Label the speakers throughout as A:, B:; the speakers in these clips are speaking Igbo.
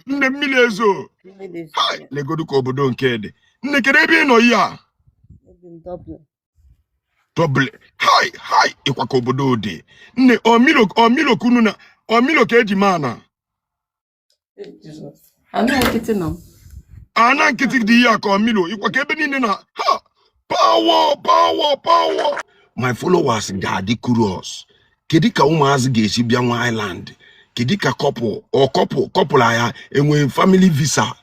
A: Nne, mmiri ezo.
B: Mmiri ezo.
A: Hai, legodu ka obodo nke dị. Nne, kedu ebe ị nọ ihe a?
B: Ebi m Dublin.
A: Dublin. Hai, hai, ịkwa ka obodo dị. Nne, ọmilo ọmilo ka unu na ọmilo ka eji maa na.
B: Jesus. Ana nkịtị nọ m.
A: Ana nkịtị dị ihe a ka ọmilo ịkwa ka ebe niile na ha power, power, power. My followers ga-adị curious. Kedu ka ụmụazị ga-esi bịa nwa Ireland? Kedu ka couple or couple anya enwere family visa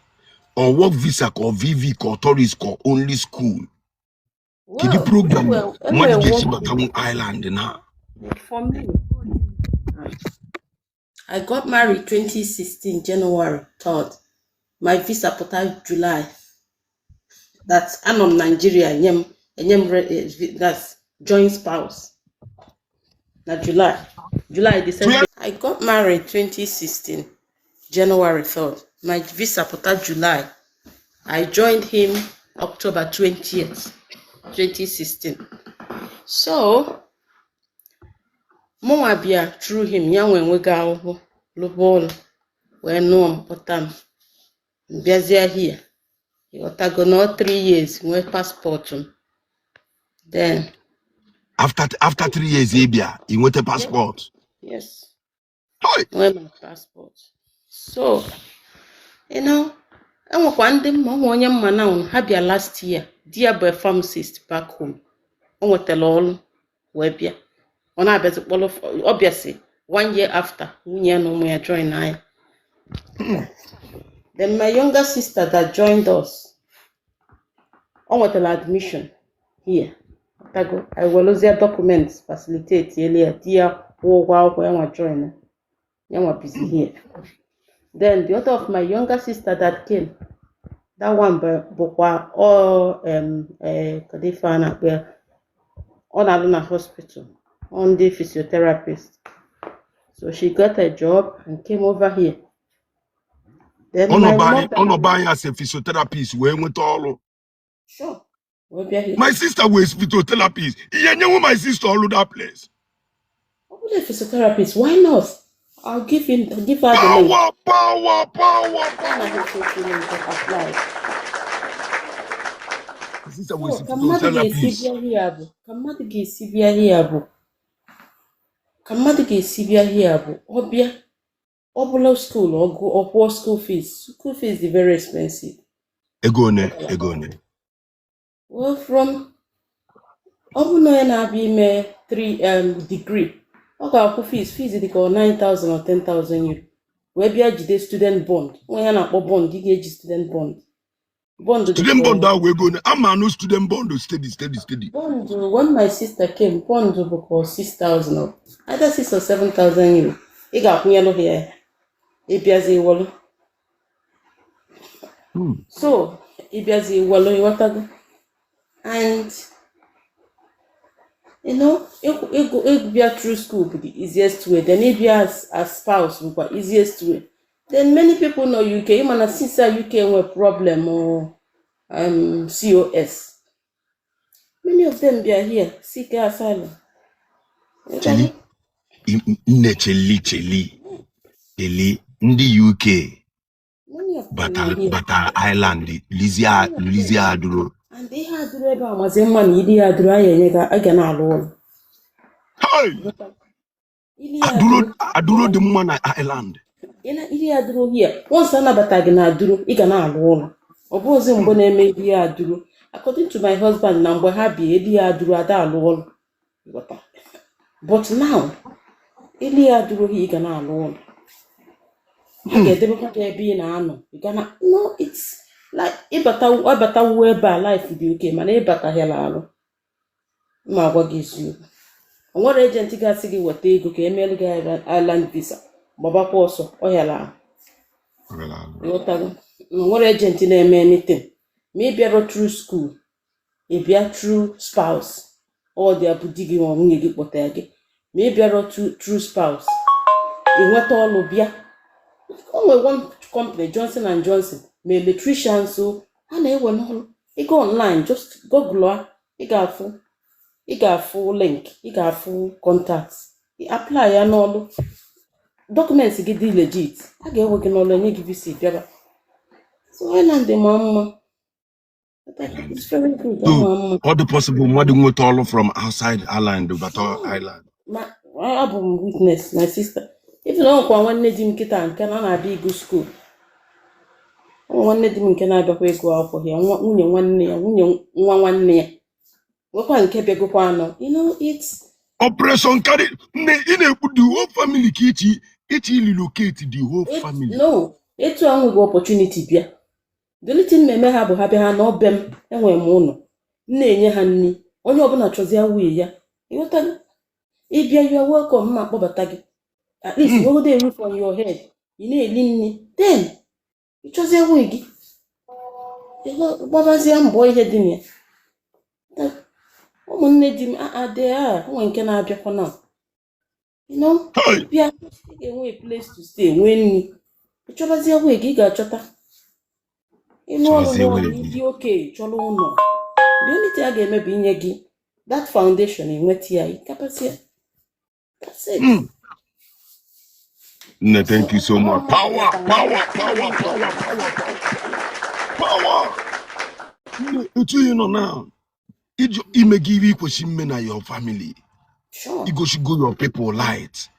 A: or work visa ka ọ VV ka ọ tourist ka ọ only school? Kedu
B: Well,
A: program
B: enwere
A: mmadụ ga-esi
B: work
A: batanwu Ireland na?
B: For me, I got married 2016 January 3rd. My visa pụta July. That's anọ m Nigeria nye m enye m that's joint spouse na July. July December. I got married 2016 January 3rd. My visa pụta July. I joined him October 20th, 2016. So, mụnwa bịa through him, ya nwe nwego akwụkwọ lụba ụlọ wee nụọ m, kpọta m, m bịazie here. Ịghọtago na ọ 3 years nwee passport m. Then
A: After 3 years ị bịa, ị nweta passport?
B: Yes.
A: Hai!
B: Nwee my passport. So, enwekwa ndị mma, onwe onye mma na ha bịa last year. Di ya bụ a pharmacist back home. O nwetara ọrụ wee bịa. Ọ na-abịazi kpọrọ, ọ bịasị one year after, nwunye ya na ụmụ ya join anyị. Then my younger sister that joined us, o nwetara admission here. Tago, I weluzie documents facilitate elu ya, di ya kwụọ ụgwọ akwụkwọ ya nwa join ya nwa busy here. Then the other of my younger sister that came, that one bụkwa ọ kedu ife a na-akpọ ya, ọ na-alụ na hospital, ọ ndị physiotherapist. So she got a job and came over here. Then my
A: Ọnọba anyị
B: mother
A: ọnọba anyị as a physiotherapist wee nweta ọrụ?
B: Sure, wee bịa here.
A: My sister was physiotherapist. Ihe nyenwu my sister ọrụ that place.
B: Ọ bụrụ a physiotherapist, why not? I'll give her the link.
A: Power, power, power,
B: Ya na
A: power.
B: ha link apply.
A: My sister was
B: So, ka mmadụ ga-esi
A: physiotherapist.
B: bịa here bụ ka mmadụ ga-esi bịa here bụ ka mmadụ ga-esi bịa here bụ ọ bịa, ọ bụla school, ọgụ ọ kwụọ school fees. School fees dị very expensive.
A: Ego one, ego one?
B: Well, from ọ bụ na onye na-abịa ime 3 degree, ọ ga-akwụ fees dị ka ọ 9,000 or €10,000, wee bịa jide student bond, nwa ya na-akpọ bond. Ị ga-eji student bond. Bond dị
A: Student
B: ka
A: bond ahụ, ego one? Ama anụ student bond steady, steady, steady.
B: Bond, when my sister came, bond bụ ka 6,000 or either 6 or €7,000. Ị ga-akwụnyelụ ha ya, ịbịazi iwelu. So ịbịazi iwelu, ịghọtago? And ịgụ ịbịa through school bụ the easiest way. Then ịbịa as spouse bụkwa easiest way. Then many people know UK, ịma na since a UK nwe problem o, COS, many of them bịa here seek asylum.
A: Cheli, nne, cheli, cheli, cheli. Ndị UK
B: Many of them
A: batara
B: nọ here.
A: Batara Ireland lizie lizie adụro.
B: And ihe adụrụ ebe a mazi mma na ili ya adụrụ anyị enye ga a ga na-alụ ụlọ.
A: Hey!
B: Ili ya
A: Adụro
B: adụrụ.
A: Adụro dị mma na Ireland.
B: Ili ya adụrụ here, once anabata gị na adụrụ, ị ga na-alụ ụlọ. Ọ bụ ozi mgbe na-eme ili ya adụrụ. According to my husband, na mgbe ha bi, eli ya adụrụ ada alụ ụlọ. Ghọta? But now, ili ya adụrụ here, ị ga na-alụ ụlọ. A ga-edebekwa gị ebe ị na-anọ. Ị ga na, no, it's like ịbata, ịbatawu ebe a, life dị okay, mana ịbataghịla alụ, mma agwa gị eziokwu, o nwere agent ga-asị gị weta ego ka emeelu gị Ireland visa, gbabakwa ọsọ, ọ hịara ahụ. Ịghọtago? Na o nwere agent na-eme anything ma ị bịara through school, ị bịa through spouse, ọ dị abụ di gị ma ọ nwunye gị kpọtara gị. Ma ị bịara through spouse, ị nweta ọrụ bịa. O nwere one company, Johnson and Johnson, ma electricians o, ha na-ewe n'ọrụ. Ị go online, just google a, ị ga-afụ link, ị ga-afụ contact, ị apply ya n'ọrụ. Document gị dị legit, a ga-ewe gị n'ọlụ, enye gị visa, bịaba. So Ireland ma mma. It's very good. Ọ
A: So
B: ma mma.
A: ọ dị possible mmadụ nweta ọrụ from outside Ireland bata Ireland?
B: Ma abụ m witness. My sister, even ọ nkwa nwanne di m kịta nke na ọ na-abịa ịgụ school. Ọ nwere nwanne di m nke na-abịakwa ịgụ akwụkwọ ya, nwunye nwanne ya, nwunye nwa nwanne ya nwekwa nke bịagokwa anọ. You know, it's
A: Operation carry nne, ị na-ekwu the whole family ka ichi ichi relocate the whole family?
B: No, etu a nweghị opportunity bịa. The only thing na-eme ha bụ ha bịa, ha na ọbe m, enwere m ụlọ, m na-enye ha nri. Onye ọbụla chọzie nwunye ya, ịghọtago? Ịbịa, you are welcome, ma akpọbata gị. At least nwegodo a roof on your head, ị na-eli nri, then ị chọzie nwunye gị, gbabazie mbọ ihe dị na ya. Ụmụnne di m adị a onwe nke na-abịakwa na
A: Hey!
B: Bịa, ị ga-enwe a place to stay, nwee nri. Ị chọbazie nwunye gị, ị ga-achọta. Ịlụ ọrụ
A: Chọzie
B: n'ọrụ
A: nwunye gị.
B: Ịdị oke chọrọ ụlọ, the only thing a ga-eme bụ inye gị that foundation, enweta ya, ịkapasịa. That's it.
A: Nne, thank you so much. Power, power, power, power, power, power. Nne, etu ị nọ now, iji ime gị ihe ikwesị ime na your family, igosigo your people light.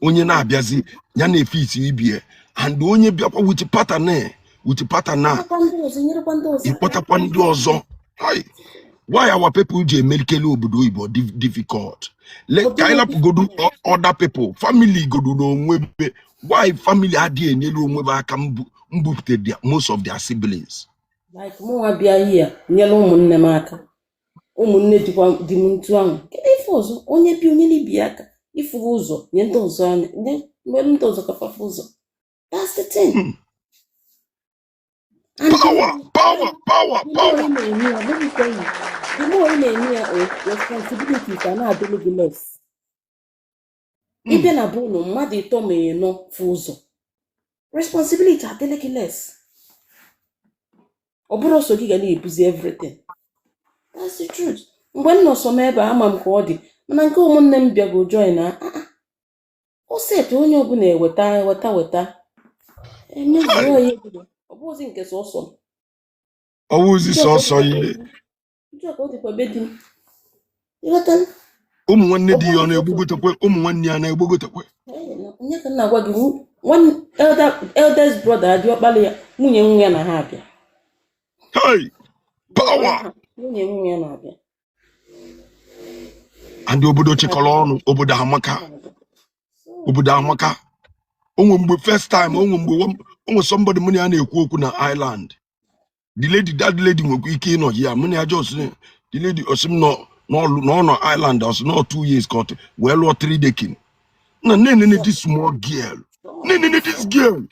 A: Onye na-abịazi ya na-efe isi ibie, and onye bịakwa with pattern, with pattern a,
B: Kpọtakwa ndị ọzọ, nyerekwa ndị ọzọ aka.
A: Ịkpọtakwa ndị ọzọ. Hi. Why our people ji emerikele obodo oyibo difficult? Let ka anyị lapụgodu other people, family godu n'onwe be. Why family adịghị enyere onwe be aka mbupụte most of their siblings?
B: Like mụnwa bịa here nyere ụmụnne m aka, ụmụnne dịkwa di m ntu ahụ. Kedu ife ọzọ onye bi onye n'ibi aka ịfụrụ ụzọ nye ndị ọzọ anya, nye mere ndị ọzọ ka fafe ụzọ? That's the thing. And
A: Power, power, power,
B: the more
A: power.
B: ị na-eme ya, let me tell you, the more ị na-eme ya, o responsibilities a na-adịrị gị less. Ịbịa na be ụnụ mmadụ ịtọ ma ịnọ fụ ụzọ, responsibility adịrị gị less. Ọ bụrụ sọ gị ga na-ebuzi everything. That's the truth. Mgbe m nọ sọ m ebe a, ama m ka ọ dị, mana nke ụmụnne m bịago join na o set onye ọbụla eweta weta weta emezuo ya ego. Ọ bụghịzi nke sọsọ m.
A: Ọwụzi sọsọ ihe.
B: Otu a ka ọ dịkwa be di m, ịghọtala?
A: Ụmụ nwanne di ya ọ
B: Ọ bụghị sọsọ.
A: na-egbugotekwe? Ụmụ nwanne ya na-egbugotekwe?
B: Ee, onye ka m na-agwa gị, nwanne eldest brother adị ọkpara ya, nwunye nwa ya na ha abịa.
A: Hey, power.
B: Nwunye nwa ya na-abịa.
A: And obodo chịkọrọ ọnụ, obodo amaka, obodo amaka. Onwe mgbe first time, onwe mgbe onwe somebody mụ na ya na-ekwu okwu na Ireland. The lady, that lady nwekwa ike ịnọ ya, mụ na ya just the lady osi m nọ n'ọlụ na ọ nọ Ireland, ọsị nọ 2 years ka ọ wee lụọ three decking na nne this small girl, nne this girl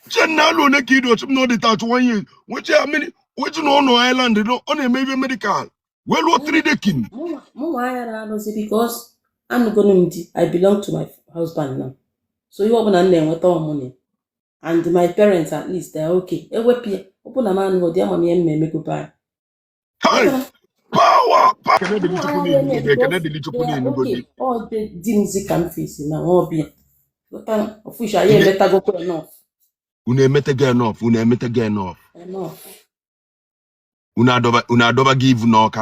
A: che na alụ one ka ịdị, osi m na ọ dị 31 years, weche ya many weche na ọ nọ Ireland, ọ na-eme ibe medical wee lụọ three decking.
B: Mụnwa anya na-alụzi because anụgonu m di. I belong to my husband now, so ihe ọbụla m na-enweta ọmụnị and my parents, at least they are okay. Ewepụ ya, ọ bụ na m anụghị di, ama m ihe m na-emego be.
A: Hey, power, power. Ekene dịrị Chukwu niile, ekene dịrị Chukwu niile godi.
B: Ọ dị di m zi ka m fesi na ọ bịa ọfụshi anyị emetagokwa enough.
A: Unu emetego enough, unu emetego enough.
B: Enough.
A: Unu adọba, unu adọba gị ivu n'ọka.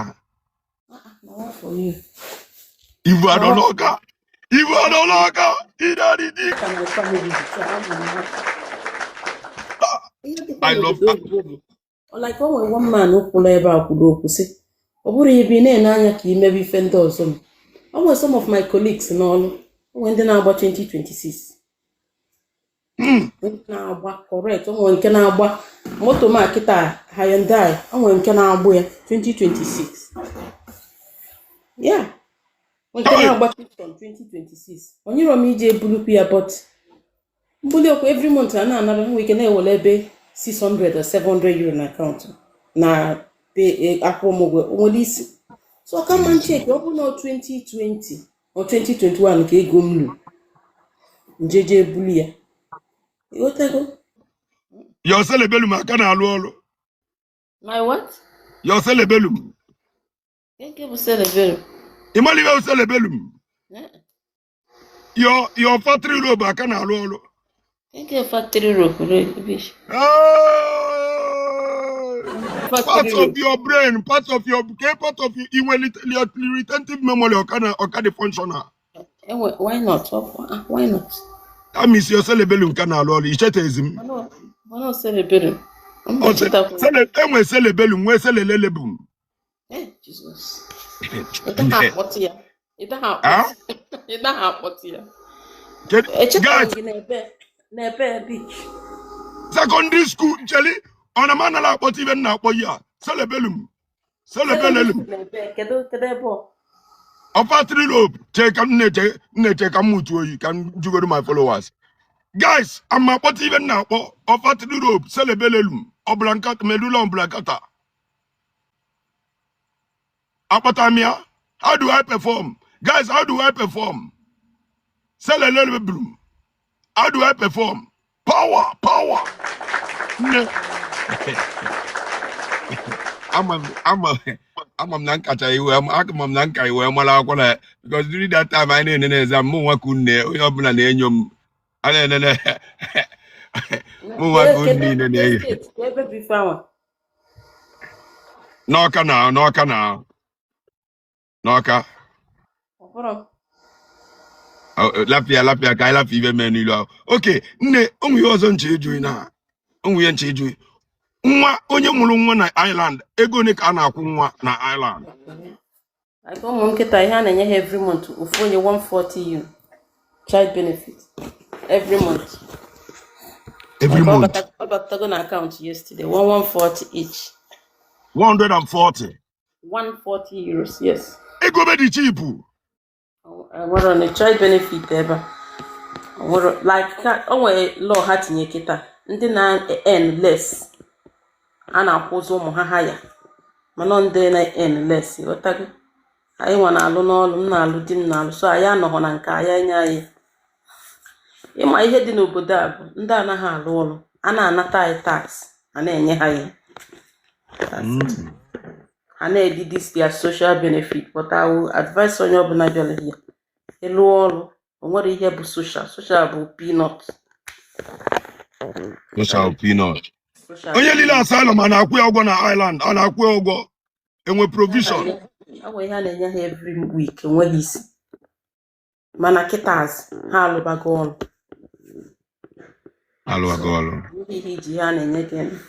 B: Ah, ah, na what for you?
A: Ivu adọ n'ọka, ivu adọ n'ọka, ịdarịdị.
B: Ka my family dị so ama m ha. Ihe dịkwa
A: I love
B: n'obodo oyibo bụ ọ like o nwere one man kwụrụ ebe a kwuru okwu sị ọ bụrụ ebe ị na-ene anya ka ị mebe ife ndị ọzọ m. O nwere some of my colleagues n'ọrụ, o nwere ndị na-agba 2026, ndị na-agba correct. O nwere nke na-agba moto ma kịta Hyundai, o nwere nke na-agbụ ya 2026 ya, nke
A: Hey!
B: na-agba Kingston 2026. Onyere m ije ebulukwu ya, but mbuli okwu every month a na-anara nwere ike na-ewere ebe 600 or €700 na akaụntụ na pay akwụ m ụgwọ. O nwere isi, so ọ ka mma ncheki ọ bụ na 2020 or 2021 ka ego m lu njeje ebulu ya, ịghọtago?
A: Your cerebellum aka na-alụ ọrụ?
B: My what?
A: Your cerebellum.
B: Nke bụ cerebellum?
A: Ị mara ihe bụ cerebellum? Your factory robe aka na-alụ ọrụ.
B: Nke factory rope rubbish.
A: Hey!
B: Factory
A: Part of
B: rope.
A: your brain, part of your ke part of your inwe your retentive memory ọka na ọka dị functional.
B: Enwe, why not? Ah, why not?
A: That means your cerebellum ka na-alụ ọrụ. Ichetezi m.
B: Mana cerebellum. Mba,
A: Ọ sị-
B: chetakwa.
A: Enwe cerebellum nwee cerebellum.
B: Eh, Jesus. Ị daghị akpọtụ ya. Ị daghị
A: Ah?
B: akpọtụ. Ị daghị akpọtụ ya. Echetara
A: Guys,
B: m gị n'ebe beach.
A: Secondary school ncheli ọ na m anara akpọta ibe m na-akpọ ya cerebellum, cerebellum.
B: N'ebe kedu ebe ọ?
A: Ọ factory rope chee ka m na-eche m na-eche ka m mụtu oyi ka m jugoro my followers. Guys, ama akpọta ibe m na-akpọ ọ factory rope, cerebellum, oblongata, medulla oblongata. Akpọta m ya. How do I perform, guys? How do I perform? Cerebellum, how do I perform? Power, power. Nne, ama m ama ama m na nkacha iwe ama m na nka iwe mara akwụkwọ na because during that time anyị na-enene exam, mụ nwa ka unu onye ọbụla na-enyo m a na-enene mụ nwa ka unu
B: Kedu
A: niile
B: ebe
A: na-enyo.
B: Steeti ka ebe bụ ife anwa?
A: N'Ọka na n'Ọka na n'Ọka.
B: Ọ bụrụ
A: Ọ, lapịa lapịa ka anyị lapịa ibe mee n'ilu ahụ. Oke nne, onwe ihe ọzọ nche ịjụ na onwe ihe nche ịjụ. Nwa onye mụrụ nwa na Ireland, ego ole ka a na-akwụ nwa na Ireland?
B: Like ụmụ nkịta, ihe a na-enye ha every month, ofu onye €140 child benefit every month.
A: Every
B: Like ọ
A: month?
B: ọ batago na akaụntụ yesterday, 1140 each.
A: 140?
B: €140, yes.
A: Ego be dị cheap.
B: Nwere na child benefit ebe a. O nwere like o nwere law ha tinye kịta, ndị na-earn less a na-akwụzi ụmụ ha ha ya, mana ọ ndị na-earn less, ghọtago? Anyị nwa na-alụ n'ọlụ, m na-alụ, di m na-alụ, so anyị anọghọ na nke anyị enye anyị. Ịma ihe dị n'obodo a bụ ndị anaghị alụ ọrụ, a na-anata anyị tax, a na-enye ha ihe. That's it. Ha na-edi this their social benefit, but I will advise onye ọbụla bịara here ịlụ ọrụ, o nwere ihe bụ social. Social bụ peanut.
A: Social peanut.
B: Social.
A: Onye lile asylum, a na-akwụ ya ụgwọ na Ireland? A na-akwụ ya ụgwọ? Enwe provision?
B: Ọ nwere ihe a na-enye ha every week, enweghị isi, mana kịta ha alụbago ọrụ.
A: Alụwago ọrụ.
B: Enweghị ihe iji ihe a na-enye gị eme.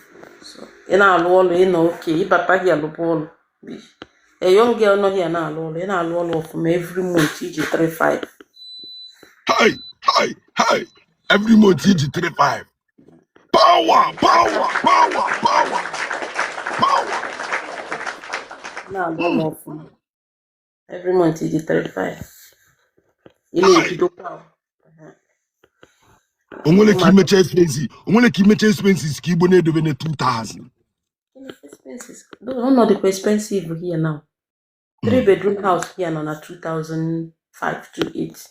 B: So ị na-alụ ọrụ, ị nọ oke ịbata hie alụba ọrụ. A young girl nọ here na-alụ ọrụ, ị na-alụ ọrụ ọfụma, every month iji 35.
A: Hi hi hi, every month iji 35. Power, power, power, power, power.
B: Na-alụ ọrụ ọfụma, every month iji 35, ị na-ebidokwa.
A: Onwere ka imecha expenses, onwere ka imecha expenses ka igbo na-edobe na 2000.
B: Expenses ọnọdụ dịkwa expensive here now. Three bedroom house here nọ na 2005 to 8.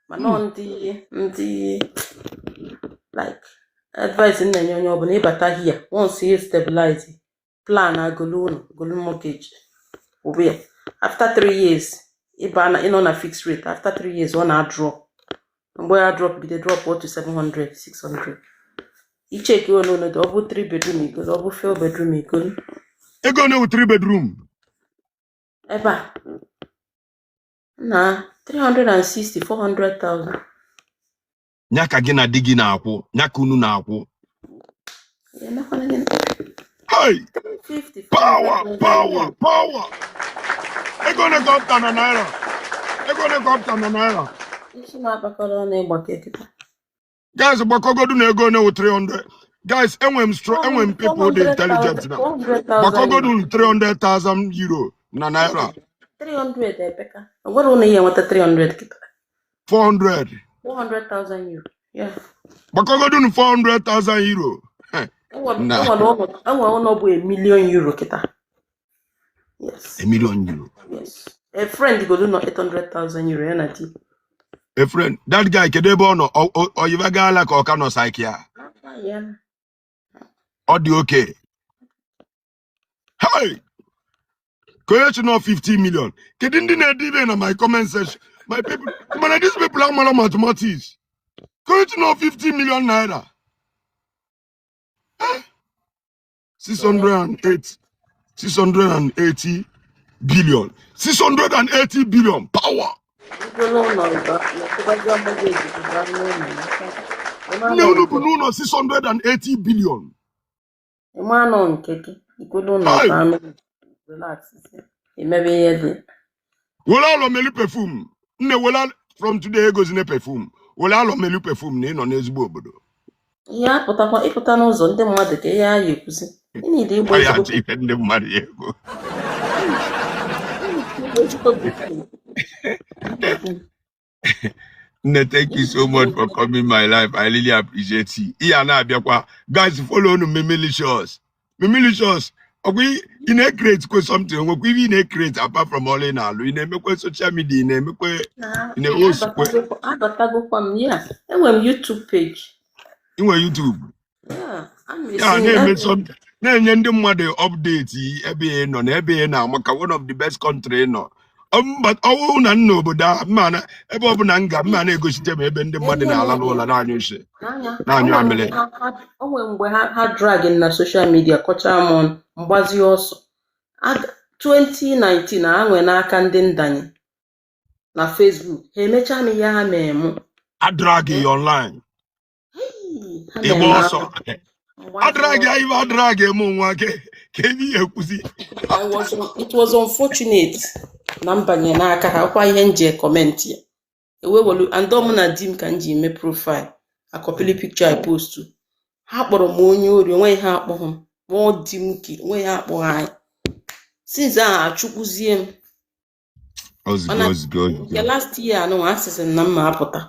B: Mana ọ ndị like advice m na-enye onye ọbụla ịbata here, once you stabilize, plan agolu ụlọ, golu mortgage, kwụba ya. After 3 years, ịba na ịnọ na fixed rate, after 3 years ọ na-drop. Mgbe ya drop bido drop up to 700, 600, icheki ono ono dị. Ọ bụ 3 bedroom igolu, ọ bụ 4 bedroom igolu.
A: Ego na-ewu 3 bedroom?
B: Ebe a na 360, 400,000.
A: Nya ka gị na di gị na-akwụ, nya ka unu na-akwụ?
B: Ya emekwana gịnị?
A: Hey!
B: 350,
A: Power.
B: 400,000
A: Power.
B: Euro.
A: Power. Ego ole ka ọ pụta na naira? Ego ole ka ọ pụta na naira?
B: Isi m akpakọrọ ọnụ ịgbakọ kịta.
A: Guys, gbakọgodu na ego na-ewu 300. Guys, enwe m enwe m people dị intelligent na
B: 400,000
A: gbakọgodu
B: euro.
A: €300,000 na naira.
B: 300 epeka. O nwere ụlọ ihe enweta 300 kịta.
A: 400.
B: €400,000, yeah.
A: Gbakọgodu €400,000.
B: Enwere
A: Na
B: enwere ụlọ, enwere ụlọ bụ €1 million kịta, yes.
A: €1 million?
B: Yes, a friend golu nọ €800,000, ya na di.
A: A friend, that guy, kedu ebe ọ nọ? Ọ yibagala ka ọ ka nọ psych ya?
B: Ya.
A: Ọ dị oke. Hey, ka onye chi nọ 50 million. Kedu ndị na-ede ibe na my comment section? My people, mana these people amara mathematics. Going to know 50 million naira. 608, 680 billion, 680 billion power.
B: Igolo ụlọ ịba na mortgage bụ n'ụlọ.
A: Nne, unu bụ n'ụlọ 680 billion.
B: Ịma anọ nke gị igolo ụlọ
A: Hey!
B: ba anụ, relax, emebe ihe dị.
A: Were alọ melu perfume, nne. Were from today, egozine perfume. Were alọ melu perfume na ị nọ n'ezigbo obodo.
B: Ihe apụtakwa ịpụta n'ụzọ, ndị mmadụ ka ihe a ya ekwuzi, ị need ịgba
A: Anyị
B: ezigbo
A: achọ ihe ndị mmadụ ya ego.
B: Ịgba ezigbo perfume.
A: Nne, thank you so much for coming my life. I really appreciate you. Ihe a na-abịakwa. Guys, follow unu Mimilicious. Mimilicious, ọkwa ị na-ecreate kwe something, nwekwa ihe ị na-ecreate apart from ọrụ ị na-alụ. Ị na-emekwe social media, ị na-emekwe,
B: Na
A: ị na-eosikwe.
B: Abatagokwa m ya, enwere m YouTube page.
A: Ị nwere YouTube.
B: Ya, ana m
A: Ya
B: esi
A: na-eme na-enye ndị mmadụ update ebe ị nọ na ebe ị na-ama ka one of the best country ị nọ. But ọ bụrụ na m n'obodo ahụ, mma na ebe ọ bụla m ga mma na-egosite m ebe ndị mmadụ na-ala n'ụlọ na-anyụ nsị,
B: n'anya
A: na-anyụ amịrị.
B: O nwere mgbe ha drag m na social media, kọchaa m ọnụ, mgbazi ọsọ. 2019 ha nwee n'aka ndị ndanye na Facebook, ha emechaa m ihe ha mee mụ.
A: Adrag ya online.
B: Hey, ha
A: ịgba
B: mere m
A: ọsọ.
B: Mgbazi
A: Adrag ya
B: ọsọ.
A: ibe adrag eme nwa ke ka ebe ihe ekwuzi.
B: It was unfortunate na m banye n'aka ha kwa ihe m ji comment ya ewewelu and ọ mụ na di m ka m ji mee profile akọpili picture I post. Ha kpọrọ m onye ori, onweghị ha akpọghị m, kpọọ di m ki onweghị ha akpọghị anyị. Since ahụ achụkwuzie m.
A: Ozugbo.
B: Mana
A: Ozugbo.
B: nke
A: Ozugbo.
B: last year anụ asịsị m na mma apụta.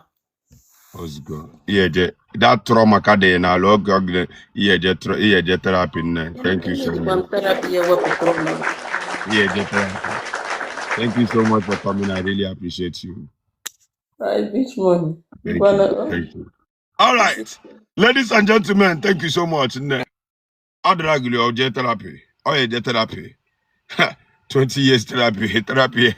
A: Ozugbo ihe eje that trauma ka dị n'ala oge oge ihe eje ihe eje therapy. Nne, thank you so
B: Enedikwa m
A: much.
B: Therapy ya wepụtara m.
A: Ihe eje therapy. Thank you so much for coming. I really appreciate you.
B: Which money?
A: Thank
B: Ngwanụ.
A: you, thank you. All right, ladies and gentlemen, thank you so much. Nne adragili oje therapy, ọ eje therapy, 20 years therapy, therapy.